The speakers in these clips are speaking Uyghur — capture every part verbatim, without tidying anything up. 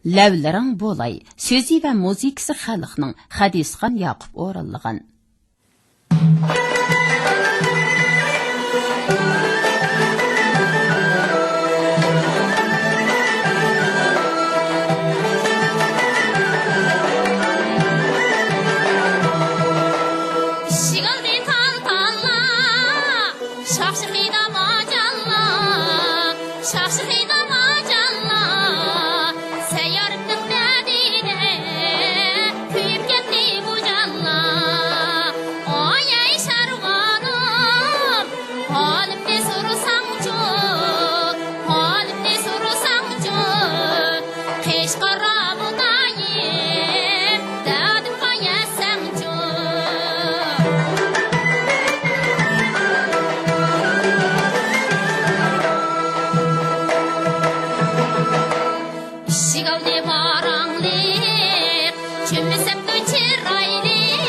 لەۋلىرىڭ بولاي، سۆزى ۋە مۇزىكىسى خەلقنىڭ، خەدىسخان ياقۇپ ئورۇنلىغان. ئىشىك ئالدى تال-تاللا، شاخ-شىخىدا ماجانلا، شاخ-شىخىدا ماجانلا. سەييارىمنىڭ دەردىدە كۆيۈپ كەتتى بۇ جانلا. ئاي، ئەي شارۋانىم، ھالىمنى سورىساڭچۇ، ھالىمنى سورىساڭچۇ، قەشقەر مۇلايىم، دەردىمغا يەتسەڭچۇ. ئىشىك ئالدى باراڭلىق، چۆمۈسەپتۇ چىرايلىق.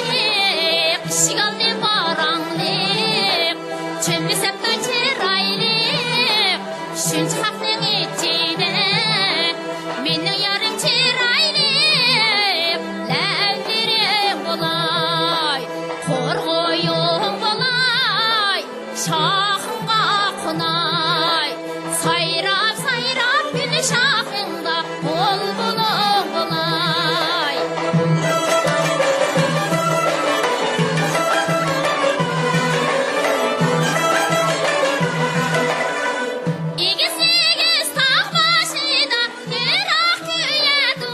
ئىشىك ئالدى باراڭلىق، چۆمۈسەپتۇ چىرايلىق. شۇنچە خەقنىڭ ئىچىدە مېنىڭ يارىم چىرايلىق. لەۋلىرىڭ بولاي، قورغىيىڭ بولاي، شاخىڭغا قوناي. سايراپ، سايراپ، گۈل شاخىڭدا بۇلبۇلۇڭ بولاي. ئېگىز-ئېگىز تاغ باشىدا چىراغ كۆيىدۇ،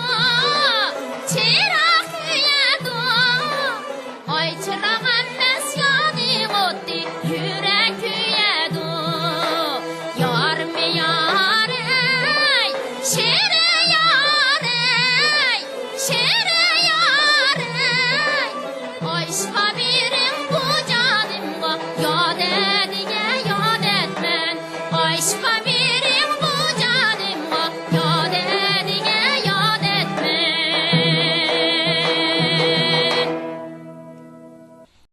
چىراغ كۆيىدۇ. ئاي چىراغ ئەمەس، يانىڭ ئوتى، يۈرەك كۆيىدۇ. يارىم، يارىم، شېرىن